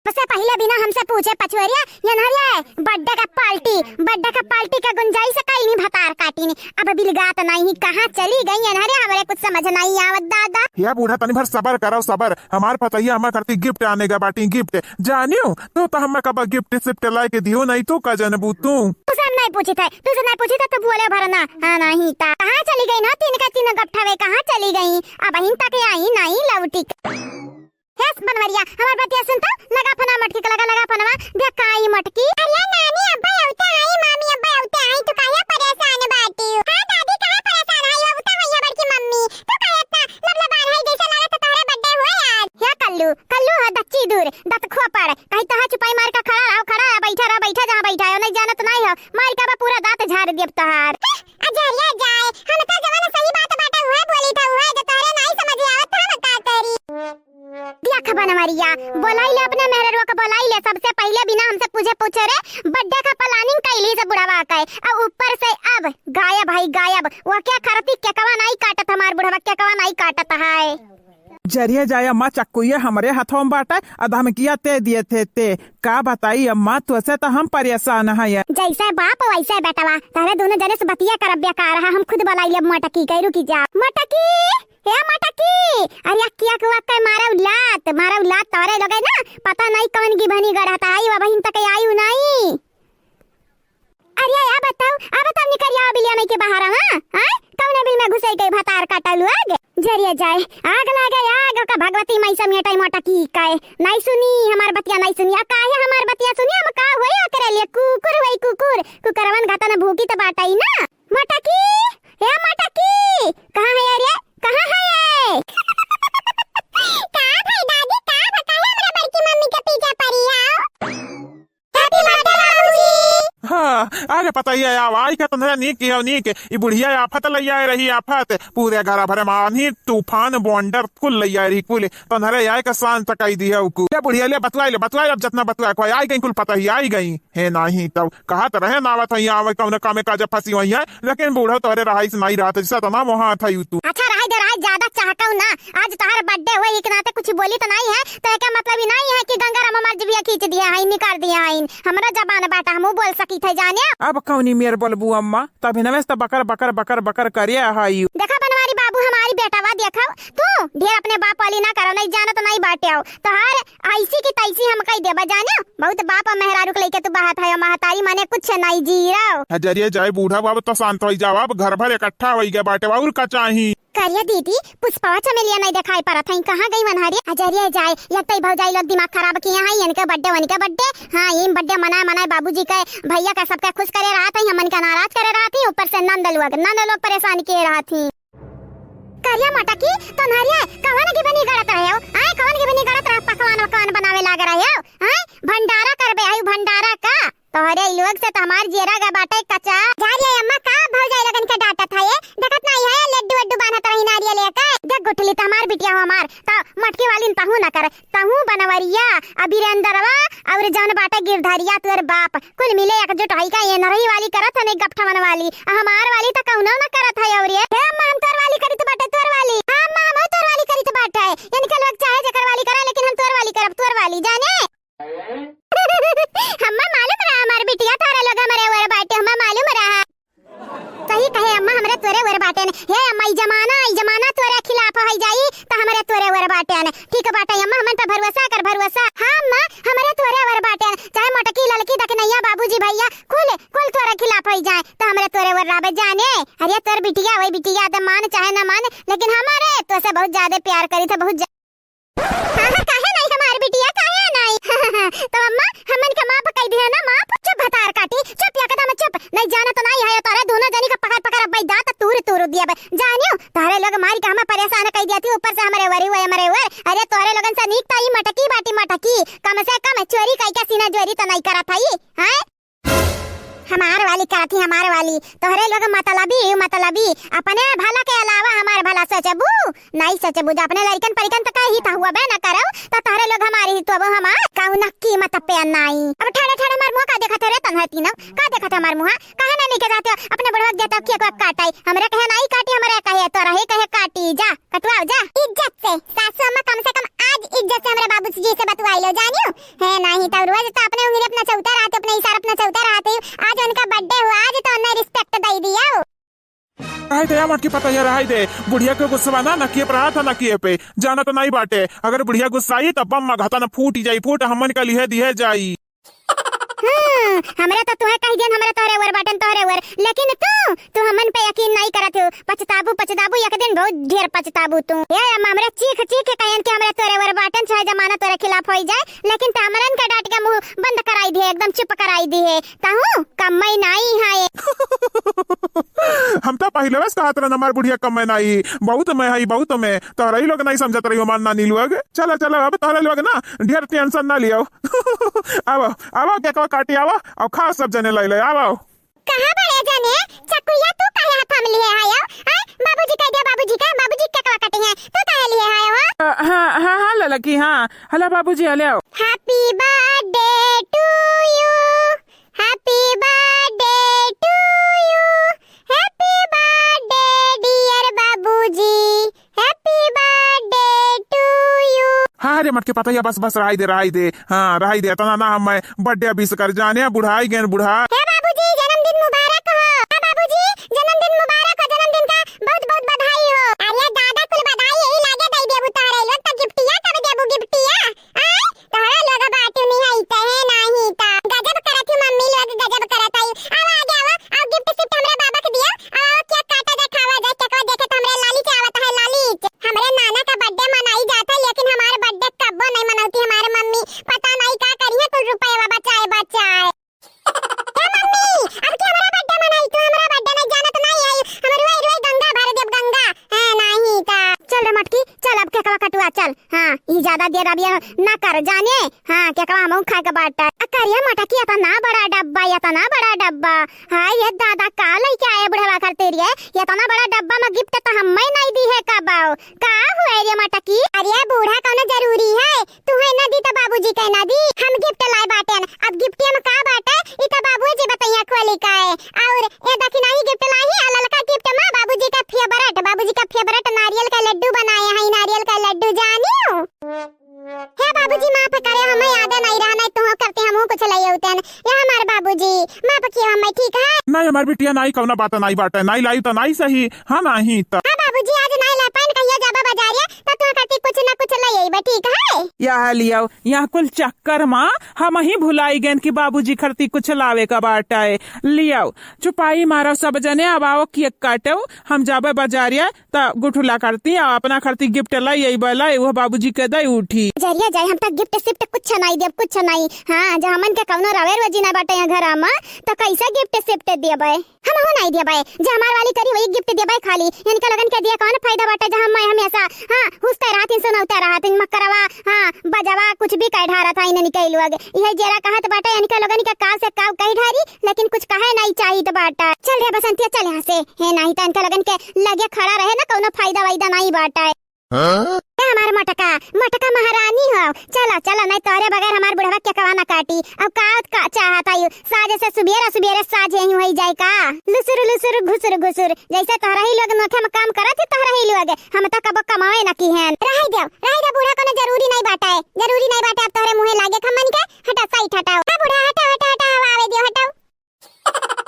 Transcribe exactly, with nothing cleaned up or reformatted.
सबसे पहिले बिना हमसे पूछे पछुअरिया, ये नहरिया है, birthday का party, birthday का party का गुंजाइश कइनी भतार काटिनी। अब बिलगात नाहीं, कहाँ चली गई ये नहरिया, हमरे कुछ समझ नाहीं आवत दादा। या बूढ़ा, तनी भर सबर करव, सबर। हमार पतैया हमार करती gift आने गा बाटी, gift। जानियो, तू तो हमें कब gift सिफ्ट लाए के दियो नाहीं, तू का जनबू तू? तुझसे हम नाहीं पूछित है, तुझसे नाहीं पूछित है, तू बोले भरना। हाँ, नाहीं ता। कहाँ चली गई ना, तीन का तीन गपठावे, कहाँ चली गई? अबहिन तक आई नाहीं लौटी। हे बनवरिया, हमार बतिया सुन तो, लगा फोनवा मटकी के, लगा, लगा फोनवा, देख का आई मटकी। अरे नानी, अब्बा अउते आई, मामी अब्बा अउते आई, तू काहे परेशान बाटी? हाँ दादी, काहे परेशान है? अउते आई है बड़की मम्मी, तू काहे इतना लबलबान है, जैसे लागत है तोहरे birthday हुए आज। हे कल्लू, कल्लू हो दच्ची दूर, दत खोपड़, कहीं तोहा चुपाई मार के खड़ा रहो, खड़ा रहो, बैठा रहो, बैठा जहाँ बैठा हो, नाहीं जानत नाहीं हो, मार के बा पूरा दांत झाड़ देब तोहार। अजरिया जाए, हम तो जवन सही बात बाटे उहे बोली था, उहे जो तोहरे नाहीं समझ आवत था, हम का करी? देख बनवरिया, बोलाई ले अपने मेहररुआ के, बोलाई ले। सबसे पहिले बिना हमसे पूछे पूछे रे birthday का planning कइली से बुढ़वा के, अउ ऊपर से अब गायब है गायब। वो क्या करती, केकवा नाहीं काटत हमार बुढ़वा, केकवा नाहीं काटत है। जरिए जाए अम्मा, चक्कुए हमरे हथवा में बाटे, आ धमकिया ते दिए थे ते। का बताई अम्मा, तोसे तो हम परेशान है। जैसे बाप वैसे बेटवा, तोहरे दोनों जने से बतिया करब बेकार है, हम खुद बोलाई ले मटकी के, रुकी जा। मटकी, ए मटकी, अरे अक्किया के वक्के मारव लात, मारव लात तोहरे लोगे ना, पता नाहीं कौन गिबहनी गढ़त आई, वबहिन तक आई नाहीं। अरे आ बताओ, आ बताओ, निकरिया बिलिया नहीं के बाहर, हाँ? हाँ? कौने बिल में घुसे गई भतार काटा लोग? जरिए जाए, आग लागे आग, का भगवती माई समेटाई मटकी के। नाहीं सुनी, हमार बतिया नाहीं सुनी, आ काहे हमार बतिया सुनी, हम का होई ओकरे लिए? कुकुर होई कुकुर, कुकुरवन घतन भूकी त बाटई ना। मटकी, ए मटकी, कहाँ है रे? कहाँ है? का भाई दादी, का बताई, हमरा बड़की मम्मी के पीछे पड़ी आओ। Happy birthday बाबूजी। हाँ, अरे पता ही है, आव, आई के तोहरे नीक की हो, नीक। ई बुढ़िया आफत लइ आए रही, आफत। पूरे घर भरे में आन्ही, तूफान, बौंडर, कुल लइ आए रही, कुल। तोहरे आए के शांत कई दिया उकु। ले बुढ़िया, ले बतुआई ले, बतुआई, अब जतना बतुआए को, आई गई कुल पता ही, आई गई। हे नाहीं तब, कहत रहे ना आवत है, आवे कौन कामे काजे फंसी हुई है, लेकिन बूढ़ो तोहरे रहाई से नाहीं रहत, जैसे तना मोहा था यू तू। अच्छा, रहाई दे, रहाई, ज्यादा चहकाऊ ना। आज तोहार birthday हुए, एक नाते कुछ बोली तो नाहीं है, तो एके मतलब ही नाहीं है कि गंगाराम हमार जिभिया खींच दिया है, निकाल दिया है। हमरा जबान बाटा, हमहू बोल सकी थे, जाने। अब कौनी मेर बोलबू अम्मा, तभी नवेश तो बकर, बकर, बकर, बकर करे है यू। देखा बनवारी बाबू, हमारी बेटवा देखो, तू ढेर अपने बाप वाली ना करो, नाहीं जानत नाहीं बाटे हो। तोहार ऐसी की तैसी हम कही देबा, जाने। बहुत बाप मेहरारू के लेके तू बहत है, महतारी माने कुछ नाहीं, जीरो। अजरिया जाए बूढ़ा बाबू, तो शांत हो जाओ, अब घर भर इकट्ठा हो गया बाटे, और का चाही? करिया दीदी, पुष्पवा चमेलिया नाहीं देखाई पड़त है, कहाँ गई मनहरी? अजरिया जाए, एक तई भौजाई लोग दिमाग खराब किया है, इनके birthday, उनके birthday। हाँ, ये birthday मनाए, मनाए बाबूजी के, भैया का, सबके खुश करे रहत है, हमन का नाराज करे रहत है, ऊपर से नंद लोग, नंद लोग परेशान किए रहत है। करिया मटकी, तोहरे कवन गिबनी गड़त रहे हो? आय, कवन गिबनी गड़त रहे, पकवान वकवान बनावे लाग रहे हो? आय, भंडारा करबे, आयु भंडारा का? तोहरे ई लोग से तो हमार जियरा गा बाटे कचा। जा रे अम्मा, का भौजाई लोगन के डांटत है ये? देखत नाहीं है, लड्डू वड्डू बांधत रही नारियल लेके। देख गुठली, तो हमार बिटिया हो हमार, तो मटकी वाली तहू न कर। तहूँ बनवरिया, आ बिरेंदरवा, और जौन बाटे गिरधरिया तोर बाप, कुल मिले एकजुट होई का एनरही वाली करत है, नहीं गपठवन वाली। आ हमार वाली त कौनो न करत है। और ये, हे अम्मा, हम तोर वाली करी त बाटे, तोर वाली। हाँ अम्मा, हम तोर वाली करी त बाटे। इनके लोग चाहे जेकर वाली करे, लेकिन हम तोर वाली करब, तोर वाली, जाने? हम्मा मालूम रहा हमार बिटिया, तोहरे लोग हमरे ओर बाटे, हम्मा मालूम रहा। सही कहे अम्मा, हमरे तोरे ओर बाटेन। हे अम्मा, ई जमाना, ई जमाना तोरे खिलाफ होइ जाई, त हमरे तोरे ओर बाटेन। ठीक बाटे अम्मा, हमन पे भरोसा कर, भरोसा। हाँ अम्मा, हमरे तोरे ओर बाटेन। चाहे मोटकी, ललकी, दखनैया, बाबूजी, भैया, कुल, कुल तोरे खिलाफ होइ जाए, त हमरे तोरे ओर रहबे जाने। अरे तोर बिटिया, वही बिटिया, त मान चाहे न मान, लेकिन हमरे तोसे बहुत ज्यादा प्यार करी थे, बहुत ज्या- हाँ, हाँ, काहे नाहीं हमार बिटिया, काहे नाहीं? तो अम्मा, हमन के माफ कई दिया ना, माफ। चुप भतार काटी, चुप, एकदम चुप। नाहीं जानत नाहीं है, तोहरे दोनों जनी का पकड़, पकड़ अब दांत तूर, तूर दिया बे। जानियो, तोहरे लोग मारी के हमें परेशान कई दिया थी, ऊपर से हमरे वरी हुए, हमरे वर। अरे तोहरे लोगन से नीक ताई मटकी बाटी मटकी, कम से कम चोरी कई के सीना जोरी तो नाहीं करत हई, हैं? हमार वाली करत ही, हमार वाली। तोहरे लोग मतलबी, मतलबी। अपने भला के अलावा हमार भला सोचबू? नाहीं सोचबू। जब अपने लड़कन परिकन त कही त हुआ बे न करो, त तोहरे लोग हमारी ही तो अब हमार कौन नक्की मत पे नाई। अब ठाड़े ठाड़े हमार मुँह का देखत है रे तन्हा तीनों? का देखत है हमार मुँह? काहे ना लेके जाते हो? अपने बुढ़वा के देता केकवा काटाई। हमरे कहे नाई काटी, हमरे कहे तोरा ही कहे काटी। जा, कटवाओ जा। इज्जत से, सासू अम्मा कम से कम आज इज्जत से हमरे बाबूजी से बतवाई लो, जानियो? है नाहीं तो रोज तो अपने उंगली अपना चौता रहते, अपने इशारा अपना चौता रहते। आज उनका birthday हुआ, आज तो उन्हें respect दे दिया। रहाई दे, मटकी पतैया, रहाई दे। बुढ़िया के गुस्सा ना, नकिए पे रहा था, नकिए पे। जाना तो नाई बाटे। अगर बुढ़िया गुस्साई, तब बम घाता न फूट जाई, फूट हमन का लिहे दिहे जाई। हम्म, हमरे तो तुहे कही देन, हमरे तोहरे वर बाटन, तोहरे वर। लेकिन तू, तू हमन पे यकीन नाई करत हो। पछताबू, पछताबू, एक दिन बहुत ढेर पछताबू तू। ए, हम हमरे चीख, चीख के कहन कि हमरे तोहरे वर बाटन, चाहे जमाना तोहरे खिलाफ होई जाए, लेकिन त हमरन का डांट के मुंह बंद कराई दिहे, एकदम चुप कराई दिहे। तहूँ कम्मई नाई है। हम तो पहिले बस कहत रहन, हमार बुढ़िया कम्मई नाई, बहुत में है, बहुत में। तोहरा ही लोग नाई समझत रही हमार नानी लोग। चलो, चलो, अब तोहरा लोग ना ढेर tension ना लियो। आवो, आवो, केकवा काटी आवो, और खाओ सब जने लै लै, आवो। कहाँ बड़े जने? चकुया तू काहे हाथ में लिए आयो? आय, बाबूजी कह दिया, बाबूजी का, बाबूजी केकवा काटी है, तू काहे लिए आयो हो? अ, हाँ, हाँ, हाँ, ललकी, हाँ। हला बाबूजी, हले आओ। Happy birthday to you, happy birthday to you, happy birthday dear बाबूजी, happy birthday to you। हाँ रे मटके पतैया, बस, बस, रहाई दे, रहाई दे। हाँ, रहाई दे, इतना ना हम मैं birthday wish कर जाने, बुढ़ाई गेन बुढ़ा। हे बाबूजी, जन्मदिन मुबारक हो। हाँ बाबूजी, जन्मदिन मुबारक हो, जन्मदिन का बहुत बहुत बधाई हो। अरे दादा, कुल बधाई यही लागे दई देबू तोहरे लोग, तो गिफ्टिया कब देबू, गिफ्टिया? आय, तोहरा लोग बाटू नहीं है, तहे नहीं तो। गजब करत हो मम्मी लोग, गजब करत है। अब आगे आवा, अब gift सिफ्ट हमरे बाबा के दिया। अब आओ, cake काटा जाए, खावा जाए, केकवा देखे तो हमरे लाली से आवत है, लाली से। हमरे नाना का birthday मनाई जात है, लेकिन हमार birthday कब्बो नहीं मनौती हमार मम्मी। पता नहीं का करी है कुल रुपया बचाए बचाए। ए मम्मी, अब की हमारा birthday मनाई, तू हमारा birthday में जानत नहीं आई, हम रोई रोई गंगा भर देब गंगा। है नहीं ता। चल रे मटकी, चल अब केकवा कटवा चल। हाँ, ई ज्यादा देर अब ये ना कर जाने। हाँ, केकवा हमहू खाए के बाटे। आ करिया मटकी, इतना बड़ा डब्बा, इतना बड़ा डब्बा। हाय ये दादा, का लइके आए बुढ़वा खातिर रे? इतना बड़ा डब्बा में gift तो हम्मे नहीं दी है कबो। का हुए रे मटकी? अरे बूढ़ा कौनो जरूरी है? तू है ना दी तो बाबूजी के ना दी। हम gift लाए बाटेन। अब gift में का बाटे? ई तो बाबूजी बतैया खोली का है। और ये दखिनाही gift लाही, आ ललका gift में बाबूजी का favourite, बाबूजी का favourite नारियल का लड्डू बनाए हैं, नारियल का लड्डू जानियो। हे बाबूजी, माफ करे, हमें याद नहीं रहा, नहीं तो करते हम कुछ ले होते हैं। या हमारे बाबूजी, माफ किया हमें, ठीक है? नहीं, हमार बिटिया, नहीं, कौनो बात नहीं बाटे, नहीं लाई तो नहीं सही, हाँ, नहीं तो। हाँ बाबूजी, आज नहीं ला पाइन, कहियो जाबा बाजारिया, तो तू करती कुछ ना कुछ ले अइबा, ठीक है? यह लियाओ, यहाँ कुल चक्कर माँ हम ही भुलाई गएन कि बाबूजी खरती कुछ लावे का बाटे। लियाओ, चुपाई मारो सब जने, अब आओ cake काटो, हम जाबे बाजारिया, त गुठुला करती, आ अपना खरती gift लाई, यही बला, वो बाबूजी के दे उठी। जरिया जाए, हम त gift सिफ्ट कुछ नहीं देब, कुछ नहीं। हाँ, जब हमन के कौनो रवे रोजी ना बाटे यहाँ घर में, त कैसे gift सिफ्ट देबे? हम हो नहीं देबे, जे हमार वाली करी वही gift देबे खाली। इनके लगन के दिए कौन फायदा बाटे, जब हम हमेशा, हाँ, हुसते रहत, सुनौते रहत, मकरवा, हाँ, बजवा, कुछ भी कह ढारत है इनके लोग। यही जेरा कहत बाटे, इनके लोगन के काव से काव कह ढारी, लेकिन कुछ कहे नहीं चाहित बाटे। चल रे बसंतिया, चल यहाँ से। हे नहीं तो इनके लगन के लगे खड़ा रहे ना, कौनो फायदा वायदा नहीं बाटे। हाँ? ए हमार मटका, मटका महारानी हो। चला, चला, नहीं तोरे बगैर हमार बुढ़वा केकवा ना काटी। अब का, का चाहत है यू? साझ से सुबेरे, सुबेरे साझ यहीं होई जाए का? लुसुर, लुसुर, घुसुर, घुसुर। जैसे तोहरा ही लोग नोखे में काम करत है, तोहरा ही लोग। हम तो कबो कमावे ना की हैं। रह जाओ, रह जाओ बूढ़ा, कोनो जरूरी नहीं बाटे। जरूरी नहीं बाटे अब तोहरे मुँहे लागे खम्मन के। हटा, साइड हटाओ। हाँ बूढ़ा, हटा, हटा, हटा, हवा आवे दियो, हटाओ।